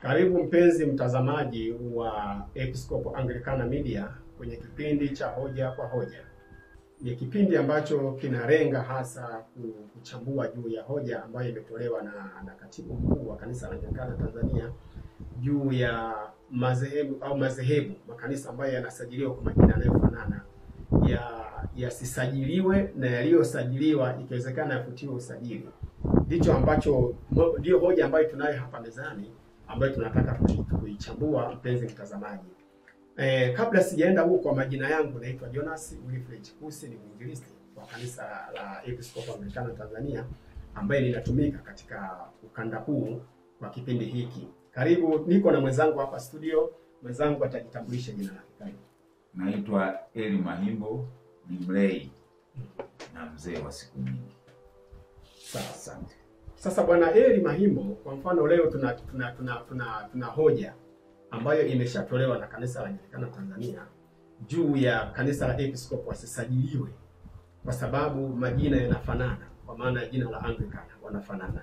Karibu mpenzi mtazamaji wa Episcopal Anglicana Media kwenye kipindi cha Hoja kwa Hoja. Ni kipindi ambacho kinalenga hasa kuchambua juu ya hoja ambayo imetolewa na katibu mkuu wa Kanisa la Anglikana Tanzania juu ya madhehebu au madhehebu, makanisa ambayo yanasajiliwa kwa majina yanayofanana yasisajiliwe na yaliyosajiliwa ikiwezekana yafutiwe usajili. Ndicho ambacho ndio hoja ambayo tunayo hapa mezani ambayo tunataka kuichambua mpenzi mtazamaji. Kabla sijaenda huko, kwa majina yangu naitwa Jonas Wilfred Chikusi, ni mwinjilisti wa Kanisa la Episcopal Anglikana Tanzania ambaye ninatumika katika ukanda huu kwa kipindi hiki. Karibu, niko na mwenzangu hapa studio. Mwenzangu atajitambulisha jina lake. Karibu. Naitwa Eli Mahimbo, ni mlei na mzee wa siku nyingi. Sawa, asante. Sasa Bwana Eli Mahimbo, kwa mfano leo tuna hoja ambayo imeshatolewa na Kanisa la Anglikana Tanzania juu ya Kanisa la Episcopal wasisajiliwe kwa sababu majina yanafanana, kwa maana jina la Anglikana wanafanana.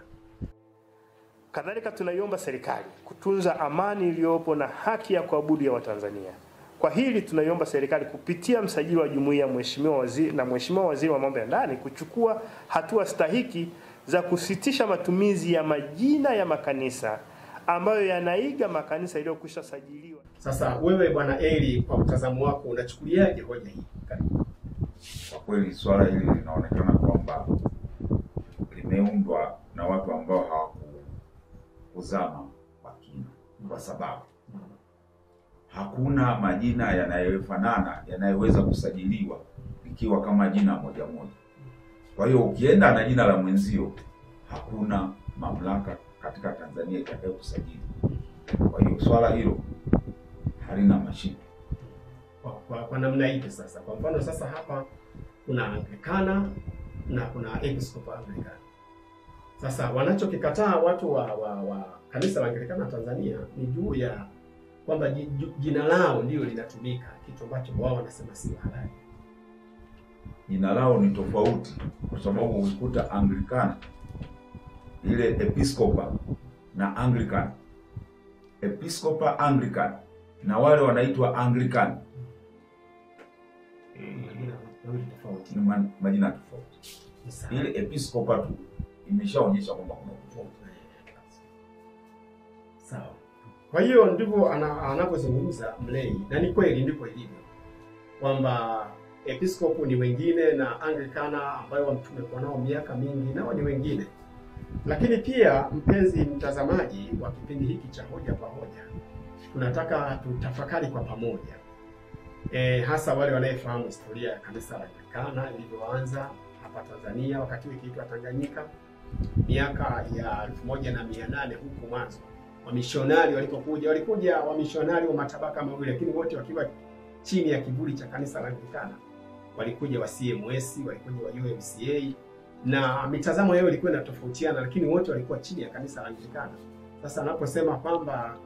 Kadhalika tunaiomba serikali kutunza amani iliyopo na haki ya kuabudu ya Watanzania. Kwa hili tunaiomba serikali kupitia msajili wa jumuiya, Mheshimiwa Waziri na Mheshimiwa Waziri wa Mambo ya Ndani kuchukua hatua stahiki za kusitisha matumizi ya majina ya makanisa ambayo yanaiga makanisa yaliyokwisha sajiliwa. Sasa wewe Bwana Eli, kwa mtazamo wako unachukuliaje hoja hii? Karibu. Kwa kweli swala hili linaonekana kwamba limeundwa na watu ambao hawakuzama kwa kina, kwa sababu hakuna majina yanayofanana yanayoweza kusajiliwa ikiwa kama jina moja moja. Kwa hiyo ukienda na jina la mwenzio hakuna mamlaka katika Tanzania itakayokusajili. Kwa hiyo swala hilo halina mashiko. Kwa namna ipi sasa? Kwa mfano sasa hapa kuna Anglikana na kuna Episcopal Anglikana. Sasa wanachokikataa watu wa Kanisa la Anglikana Tanzania ni juu ya kwamba jina lao ndio linatumika, kitu ambacho wao wanasema si halali. Jina lao ni tofauti kwa sababu ukikuta Anglikana ile Episcopal na Anglican, Episcopal Anglican na wale wanaitwa Anglican, ni majina tofauti. Ile Episcopal tu imeshaonyesha kwamba kuna tofauti. Sawa. Kwa hiyo ndivyo anapozungumza mlei, na ni kweli ndivyo ilivyo kwamba Episcopal ni wengine na Anglikana ambayo tumekuwa nao miaka mingi nao ni wengine. Lakini pia mpenzi mtazamaji wa kipindi hiki cha Hoja kwa Hoja, tunataka tutafakari kwa pamoja. Hasa wale wanaofahamu historia ya Kanisa la Anglikana ilivyoanza hapa Tanzania wakati ikiitwa Tanganyika miaka ya 1800 huko mwanzo. Wamishonari walipokuja, walikuja wamishonari wa matabaka mawili, lakini wote wakiwa chini ya kivuli cha Kanisa la Anglikana. Walikuja wa CMS, walikuja wa UMCA, na mitazamo yao ilikuwa inatofautiana, lakini wote walikuwa chini ya Kanisa la Anglikana. Sasa anaposema kwamba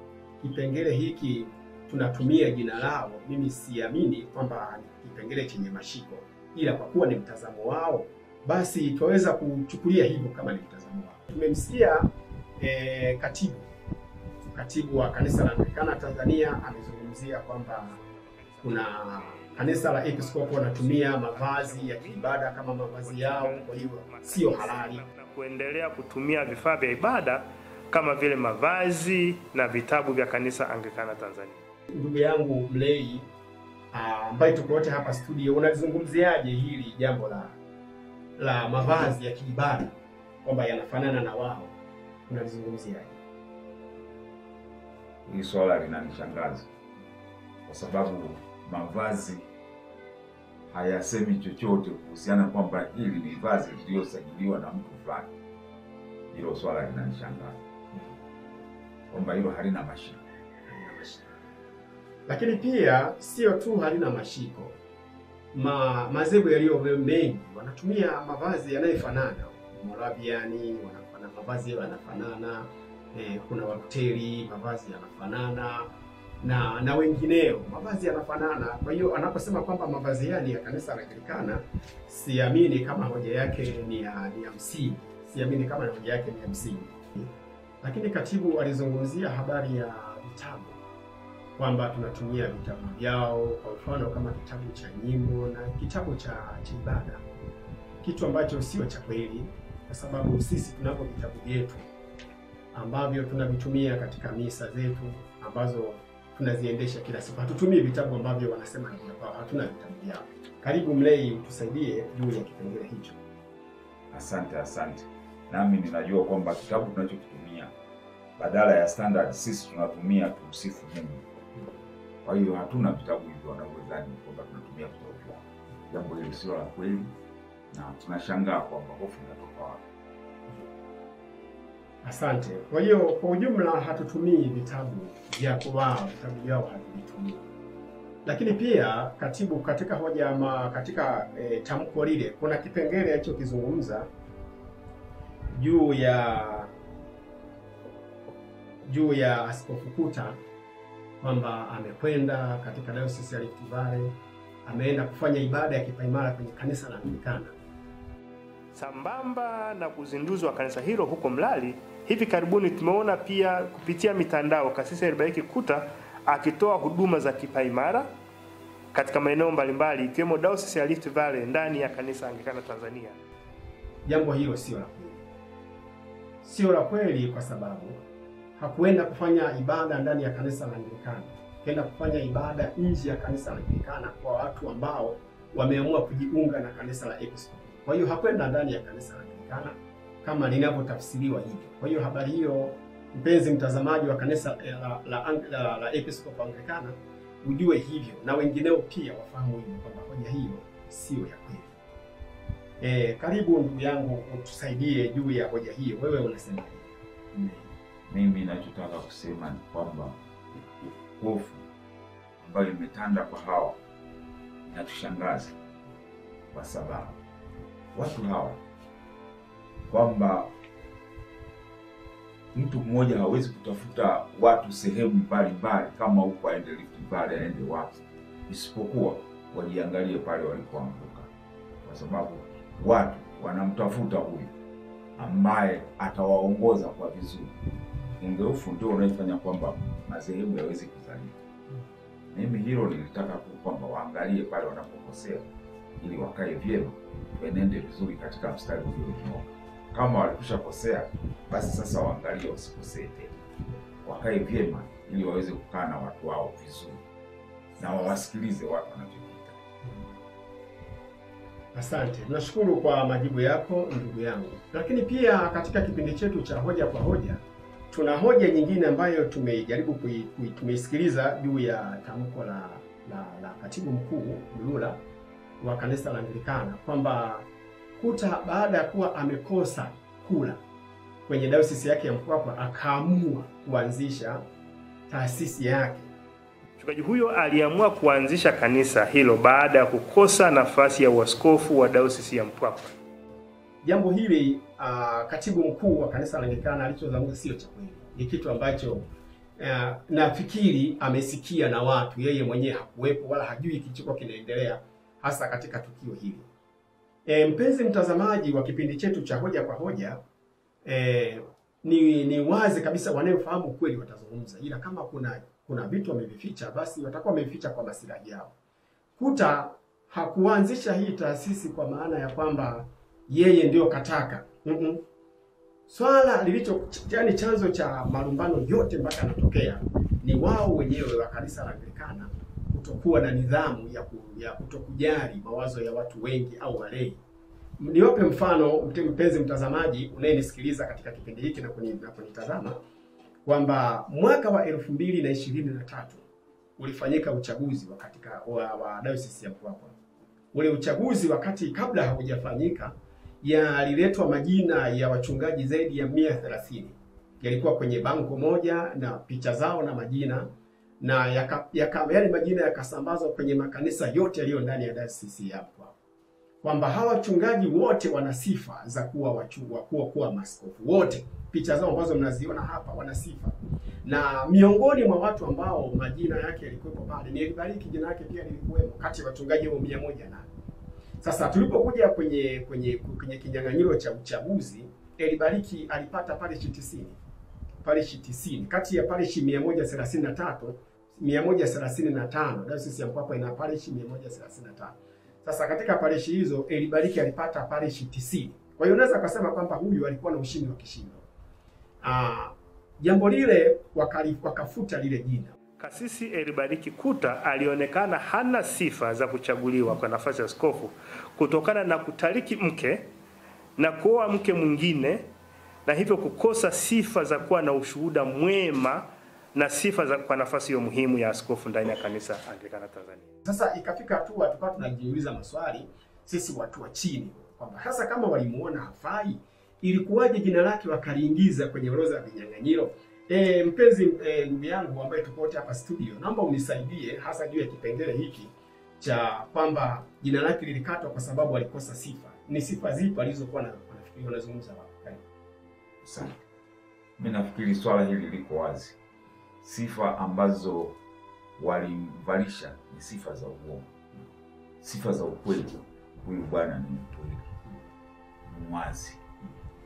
kipengele hiki tunatumia jina lao, mimi siamini kwamba ni kipengele chenye mashiko, ila kwa kuwa ni mtazamo wao, basi tuweza kuchukulia hivyo kama ni mtazamo wao. Tumemsikia katibu wa Kanisa la Anglikana Tanzania amezungumzia kwamba kuna Kanisa la Episcopal wanatumia mavazi ya kiibada kama mavazi yao, kwa hiyo sio halali. Na kuendelea kutumia vifaa vya ibada kama vile mavazi na vitabu vya Kanisa Anglikana Tanzania. Ndugu yangu mlei ambaye tuko wote hapa studio, unalizungumziaje hili jambo la mavazi ya kiibada kwamba yanafanana na wao? Unalizungumziaje? Hili swala linanishangaza kwa sababu mavazi hayasemi chochote kuhusiana kwamba hili ni vazi lililosajiliwa na mtu fulani. Hilo swala linanishangaza kwamba hilo halina mashiko. Lakini pia sio tu halina mashiko, madhehebu yaliyo mengi wanatumia mavazi yanayofanana. Moraviani wanafanana, mavazi yanafanana, kuna Waluteri mavazi yanafanana na wengineo mavazi yanafanana. Kwa hiyo anaposema kwamba mavazi yani ya Kanisa la Anglikana, siamini kama hoja yake ni ya msingi. Siamini kama hoja yake ni ya msingi. Lakini katibu alizungumzia habari ya vitabu, kwamba tunatumia vitabu vyao, kwa mfano kama kitabu cha nyimbo na kitabu cha ibada, kitu ambacho sio cha kweli, kwa sababu sisi tunavyo vitabu vyetu ambavyo tunavitumia katika misa zetu ambazo tunaziendesha kila siku. Hatutumii vitabu ambavyo wanasema ni vya, hatuna vitabu vyao. Karibu Mlei, utusaidie juu ya kipengele hicho. Asante, asante. Nami ninajua kwamba kitabu tunachokitumia badala ya standard sisi tunatumia Tumsifu Mungu. Kwa hiyo hatuna vitabu hivyo wanavyodhani kwamba tunatumia vitabu vyao. Jambo hili sio la kweli na tunashangaa kwamba hofu inatoka wapi. Asante. Kwa hiyo kwa ujumla hatutumii vitabu vya kwao, vitabu vyao hatuvitumii. Lakini pia katibu katika hoja ama katika tamko lile kuna kipengele alichokizungumza juu ya Askofu Kuta kwamba amekwenda katika Dayosisi ya Rift Valley, ameenda kufanya ibada ya kipaimara kwenye kanisa la Anglikana. Sambamba na kuzinduzwa kanisa hilo huko Mlali, hivi karibuni tumeona pia kupitia mitandao Kasisi Elibariki Kuta akitoa huduma za kipaimara katika maeneo mbalimbali ikiwemo Dayosisi ya Rift Valley ndani ya kanisa Anglikana Tanzania. Jambo hilo sio la kweli. Sio la kweli kwa sababu hakuenda kufanya ibada ndani ya kanisa la Anglikana. Kaenda kufanya ibada nje ya kanisa la Anglikana kwa watu ambao wameamua kujiunga na kanisa la Episcopal. Kwa hiyo hakwenda ndani ya kanisa la Anglikana kama linavyotafsiriwa hivyo. Kwa hiyo habari hiyo, mpenzi mtazamaji wa kanisa la Episcopal Anglikana, ujue hivyo na wengineo pia wafahamu hivyo kwamba hoja hiyo sio ya kweli. Karibu ndugu yangu utusaidie juu ya hoja hiyo. Wewe unasemaje? Mimi ninachotaka kusema ni kwamba hofu ambayo imetanda kwa hawa inatushangaza, kwa sababu watu hawa kwamba mtu mmoja hawezi kutafuta watu sehemu mbalimbali kama huko aende Rift Valley aende wapi, isipokuwa wajiangalie pale walipoanguka, kwa sababu watu wanamtafuta huyu ambaye atawaongoza kwa vizuri. Ungeufu ndio unaifanya kwamba madhehebu yaweze kuzalika. Mimi hilo nilitaka kwamba waangalie pale wanapokosea ili wakae vyema, wenende vizuri katika mstari ulionyooka. Kama walikushakosea basi sasa waangalie wasikosee tena, wakae vyema ili waweze kukaa na watu wao vizuri na wawasikilize watu wanachokita. Asante, nashukuru kwa majibu yako ndugu yangu. Lakini pia katika kipindi chetu cha hoja kwa hoja tuna hoja nyingine ambayo tumejaribu tumeisikiliza juu ya tamko la katibu mkuu Mlula wa kanisa la Anglikana kwamba Kuta baada ya kuwa amekosa kula kwenye dayosisi yake ya Mpwapwa akaamua kuanzisha taasisi yake. Mchungaji huyo aliamua kuanzisha kanisa hilo baada ya kukosa nafasi ya uaskofu wa dayosisi ya Mpwapwa. Jambo hili katibu mkuu wa kanisa la Anglikana alichozungumza sio cha kweli. Ni kitu ambacho nafikiri amesikia na watu, yeye mwenyewe hakuwepo wala hajui kilichokuwa kinaendelea hasa katika tukio hili. Mpenzi mtazamaji wa kipindi chetu cha hoja kwa hoja, ni wazi kabisa wanaofahamu kweli watazungumza, ila kama kuna vitu wamevificha basi watakuwa wamevificha kwa maslahi yao. Kuta hakuanzisha hii taasisi kwa maana ya kwamba yeye ndio kataka. Swala lilicho yani chanzo cha malumbano yote mpaka yanatokea ni wao wenyewe wa kanisa la Anglikana kutokuwa na nidhamu ya kutokujali mawazo ya watu wengi au walei. Niwape mfano mpenzi mtazamaji unayenisikiliza katika kipindi hiki na kunitazama kwamba mwaka wa 2023 ulifanyika uchaguzi wa Dayosisi ya Mpwapwa. Ule uchaguzi wakati kabla haujafanyika yaliletwa majina ya wachungaji zaidi ya 130. Yalikuwa kwenye bango moja na picha zao na majina, na yale majina yakasambazwa kwenye makanisa yote yaliyo ndani ya Dayosisi ya Mpwapwa, kwamba hawa wachungaji wote wana sifa za kuwa kuwa maaskofu. Wote picha zao ambazo mnaziona hapa wana sifa. Na miongoni mwa watu ambao majina yake yalikuwepo pale ni Elibariki, jina lake pia lilikuwemo kati ya wachungaji hao 108. Sasa tulipokuja kwenye kinyang'anyiro cha uchaguzi, Elibariki alipata parish 90. parishi 90 kati ya parishi 133, 135. Dayosisi ya Mpwapwa ina parishi 135. Sasa katika parishi hizo Elibariki alipata parishi 90. Kwa hiyo unaweza kusema kwamba huyu alikuwa na ushindi wa kishindo. Jambo lile wakafuta lile jina. Kasisi Elibariki Kuta alionekana hana sifa za kuchaguliwa kwa nafasi ya askofu kutokana na kutaliki mke na kuoa mke mwingine, na hivyo kukosa sifa za kuwa na ushuhuda mwema na sifa za kwa nafasi hiyo muhimu ya askofu ndani ya kanisa Anglikana Tanzania. Sasa ikafika hatua tukawa tunajiuliza maswali sisi watu wa chini kwamba hasa kama walimuona hafai, ilikuwaje jina lake wakaliingiza kwenye orodha ya vinyang'anyiro? Mpenzi ndugu yangu ambaye tuko wote hapa studio, naomba unisaidie hasa juu ya kipengele hiki cha kwamba jina lake lilikatwa kwa sababu alikosa sifa. Ni sifa zipi alizokuwa na wanafikiri wanazungumza wapi? Asante. Mimi nafikiri swala hili liko wazi. Sifa ambazo walimvalisha ni sifa za uongo. Sifa za ukweli. Huyu bwana ni mkweli, mwazi,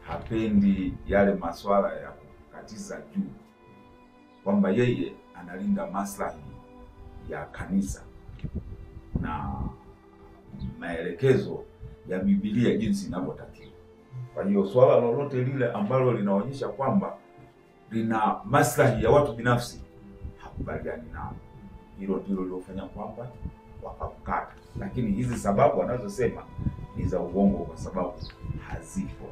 hapendi yale masuala ya kukatiza juu, kwamba yeye analinda maslahi ya kanisa na maelekezo ya Biblia jinsi inavyotakiwa. Kwa hiyo swala lolote lile ambalo linaonyesha kwamba lina maslahi ya watu binafsi hakubaliani nao. Hilo ndilo lilofanya kwamba wakamkata. Lakini hizi sababu wanazosema ni za uongo kwa sababu hazipo.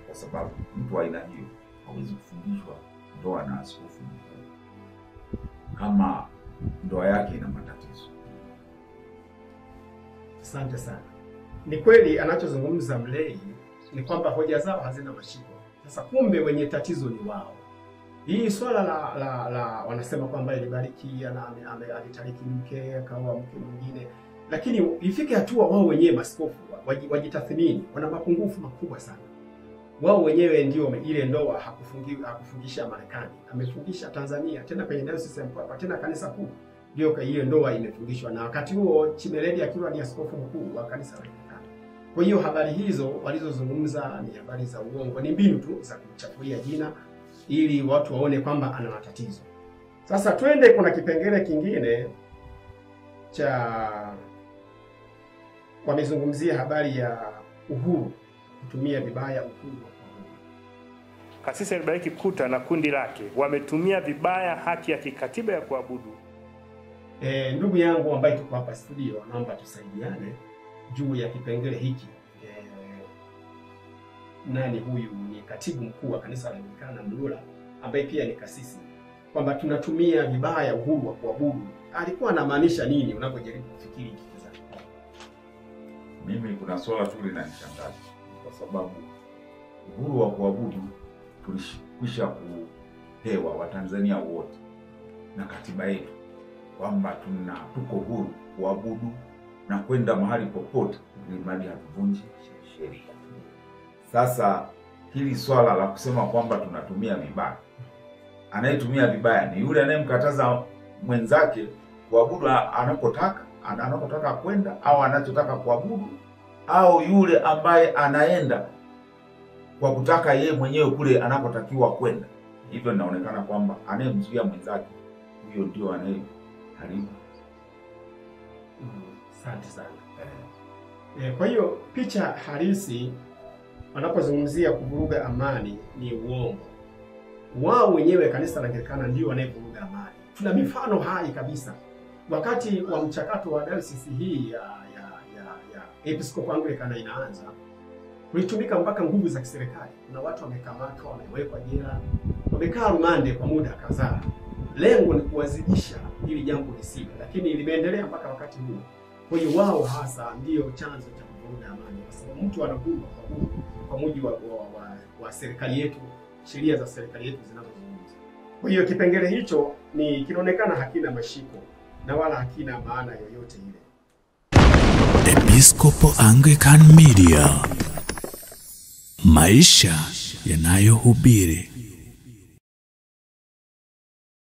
Kwa sababu mtu aina hiyo hawezi kufundishwa ndoa na askofu mkuu kama ndoa yake ina matatizo. Asante sana. Ni kweli anachozungumza Mlei ni kwamba hoja zao hazina mashiko. Sasa kumbe wenye tatizo ni wao. Hii swala la wanasema kwamba Elibariki alitariki mke akaoa mke mwingine, lakini ifike hatua wao wenyewe maskofu wajitathmini, wana mapungufu makubwa sana. Wao wenyewe ndio ile ndoa hakufungisha Marekani, amefungisha Tanzania, tena kwenye dayosisi ya Mpwapwa, tena kanisa kuu ndio ile ndoa imefungishwa, na wakati huo Chimeledi akiwa ni askofu mkuu wa kanisa la Anglikana. Kwa hiyo habari hizo walizozungumza ni habari za uongo, ni mbinu tu za kumchafulia jina ili watu waone kwamba ana matatizo. Sasa twende, kuna kipengele kingine cha wamezungumzia habari ya uhuru, kutumia vibaya uhuru wa kuabudu. Kasisi Elibariki Kuta na kundi lake wametumia vibaya haki ya kikatiba ya kuabudu. Ndugu yangu ambaye tuko hapa studio, naomba tusaidiane juu ya kipengele hiki. Nani huyu? Ni katibu mkuu wa kanisa la Anglikana Mlula, ambaye pia ni kasisi, kwamba tunatumia vibaya uhuru wa kuabudu. Alikuwa anamaanisha nini unapojaribu kufikiri kitu? Mimi kuna swala tu linanishangaza, kwa sababu uhuru wa kuabudu tulikwisha kupewa Watanzania wote na katiba yetu kwamba tuko huru kuabudu na kwenda mahali popote ili mradi hatuvunji sheria. Sasa hili swala la kusema kwamba tunatumia vibaya, anayetumia vibaya ni yule anayemkataza mwenzake kuabudu anapotaka kwenda au anachotaka kuabudu, au yule ambaye anaenda kwa kutaka yeye mwenyewe kule anapotakiwa kwenda. Hivyo inaonekana kwamba anayemzuia mwenzake huyo ndio anayeharibu. Asante sana. Kwa hiyo picha halisi wanapozungumzia kuvuruga amani ni uongo. Wao wenyewe kanisa la Anglikana ndio wanayevuruga amani. Tuna mifano hai kabisa. Wakati wa mchakato wa dayosisi hii ya Episcopal Anglikana inaanza, kulitumika mpaka nguvu za kiserikali. Kuna watu wamekamatwa, wamewekwa jela, wamekaa rumande kwa muda kadhaa. Lengo ni kuwazidisha ili jambo lisiwe, lakini limeendelea mpaka wakati huu. Kwa hiyo wao hasa ndio chanzo cha kuvuruga amani, kwa sababu mtu anakuwa kwa mujibu wa serikali yetu, sheria za serikali yetu zinazozungumza. Kwa hiyo kipengele hicho ni kinaonekana hakina mashiko na wala hakina maana yoyote ile. Episcopal Anglican Media, maisha yanayohubiri.